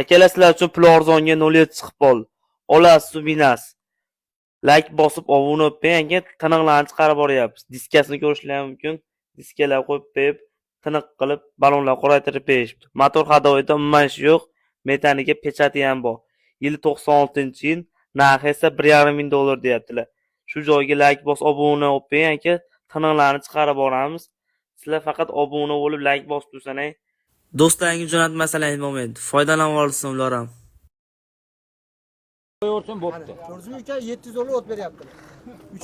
Akalar, sizlar uchun puli arzonga 07 chiqib qoldi. Olasiz, binasiz. Like bosib, obuna bo'lib qo'ying, aka, tiniqlarni chiqarib boryapmiz. Diskasini ko'rishlar mumkin. Diskalar qo'yib qo'yib, tiniq qilib, ballonlar qoraytirib berishibdi. Motor ходовойda umuman ish yo'q. Metaniga pechati ham bor. Yili 96-yil, narxi esa 1,5 ming dollar deyaptilar. Shu joyga like bosib, obuna bo'lib qo'ying, aka, tiniqlarni chiqarib boramiz. Sizlar faqat obuna bo'lib, like bosib tursanang. Do'stlaringga jo'natmasalar bo'lmaydi. Foydalanib olsin ular ham. Qo'yaversin, bo'pti. Ko'rdingizmi, uka, 700 dollar o't beryapti.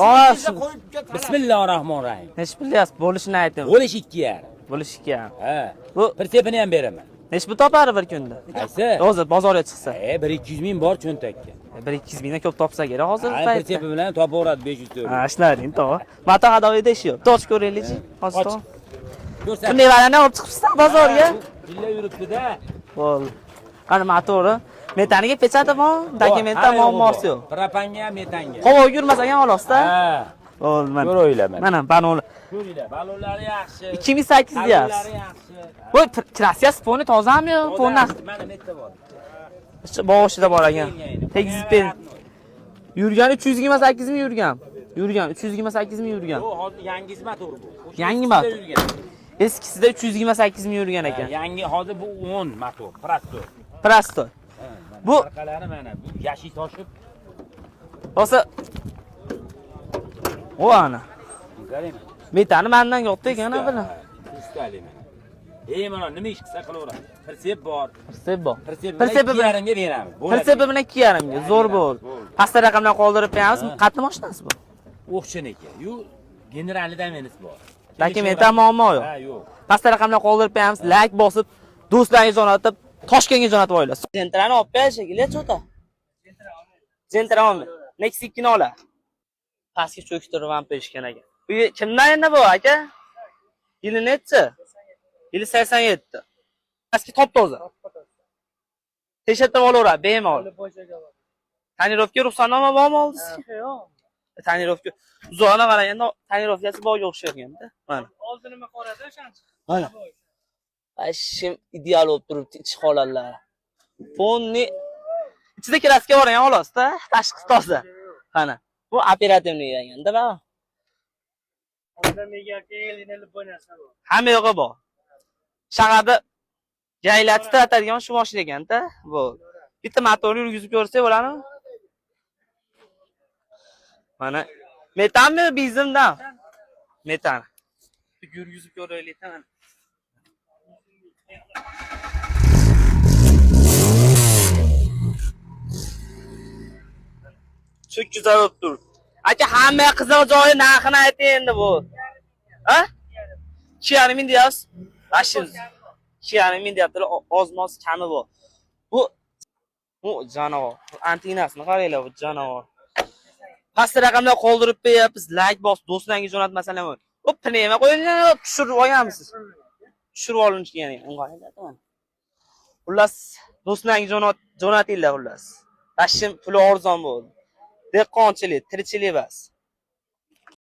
Xo'sh. Qo'yib, uka, talab. Bismillahir rohmanir rohim. Nechi pul deyapsiz? Bo'lishini ayting. Bo'lish 2,5. Bo'lish 2,5. Ha. Bu Pritsepini ham beraman. nechi pul topadi bir kunda? Qaysi? Hozir bozorga chiqsa. E, 1-200 ming bor cho'ntakka. 1-200 mingdan ko'p topsa kerak hozir Ha, paytda. pritsepi bilan topaveradi 500 dollar. Ha, ishlaring to'g'ri. Motor ходовойda ish yo'q. Toch ko'raylikchi. Hozir Och. to'g'ri. Ko'rsat. Bu nevarani olib chiqibsiz bozorga? Jilla yuribdi-da. Bo'ldi. Qani motori? Metaniga pechati bor, dokumentda muammosi yo'q. Propanga ham, metanga. Havo yurmas ekan xolosda. Ha. Bo'ldi, mana. Ko'ringlar mana. Mana banol. Ko'ringlar, ballonlari yaxshi. 2008 deyapsiz. Ballonlari yaxshi. Bu kraskasi foni tozami yo? Fon Mana netta bor. Boshida bor ekan. Tegizib ber. Yurgani 328 ming yurgan. Yurgan 328 ming yurgan. Bu hozir yangisi motor bu. O'sha Yangi eskisida motor. yurgan. Eskisida 328 ming yurgan Ha, ekan. yangi hozir bu 10 motor, Простой. Простой. Bu Orqalari mana bu yashi toshib. Rosa O ana. Qarang. Metani mandan yo'qdi ekan, bilan. Ustali mana. Bemalol nima ish qilsa qilaveradi. Pritsep bor. Pritsep bor. Pritsep Pritsepi bilan 2,5 ga beramiz. Bo'ladi. Pritsepi bilan 2,5 ga zo'r bo'ldi. Pastda raqamlar qoldirib qo'yamiz. Ha. Qatni mashinasi bu. O'qshiniki. Yu generalni domenisi bor. Dokumentda muammo yo'q. Ha, yo'q. Pastda raqamlar qoldirib qo'yamiz. Like bosib, do'stlaringiz jo'natib, Toshkentga jo'natib olinglar. Sentrani olib ber shekilli, cho'ta. Sentra olma. Nexia 2 ni ola. Pastga cho'ktirib ham qo'yishgan ekan. Bu kimdan endi bu aka? Yili nechi? Yili 87. Pastga top toza. Tekshirtirib olaveradi bemalol. Tonirovka ruxsatnoma bormi oldingizga? Yo'q. Tonirovka uzoqdan qaraganda tonirovkasi borga o'xshayganda. Mana. Oldi nima qorada o'shancha. Mana. Вообще ideal bo'lib turibdi ichki holatlari. Fonni ichida kraska bor ekan xolosda, tashqi toza. Qani. Bu оперативный deganda va Onda megarga любой narsa bor. Hamma yo'g'i bor. Shaharda yaylatib tratadigan shu mashina ekanda. Bu. Bitta motorni yurgizib ko'rsak bo'ladimi? Mana metanmi, benzindan? Metan. Yurgizib ko'raylik mana. Cho'kkizar bo'lib turibdi. Aka, hamma qiziq joyi narxini ayting endi bu. Ha? 2,5 ming deyapsiz. Вообще 2,5 ming deyaptilar, oz-moz kami bor. Bu jonivor. Antenasini qaranglar, bu jonivor. Pastda raqamlar qoldirib qo'yapmiz. Like bos, do'stlaringizga jo'natmasalar ham. Bu pnevma qo'yilgan, tushirib olganmisiz? Tushirib olingan ekan. Qaranglar. Xullas, do'stlaringizga jo'natinglar xullas. Tashim puli arzon bo'ldi. Dehqonchilik, tirikchilik emas.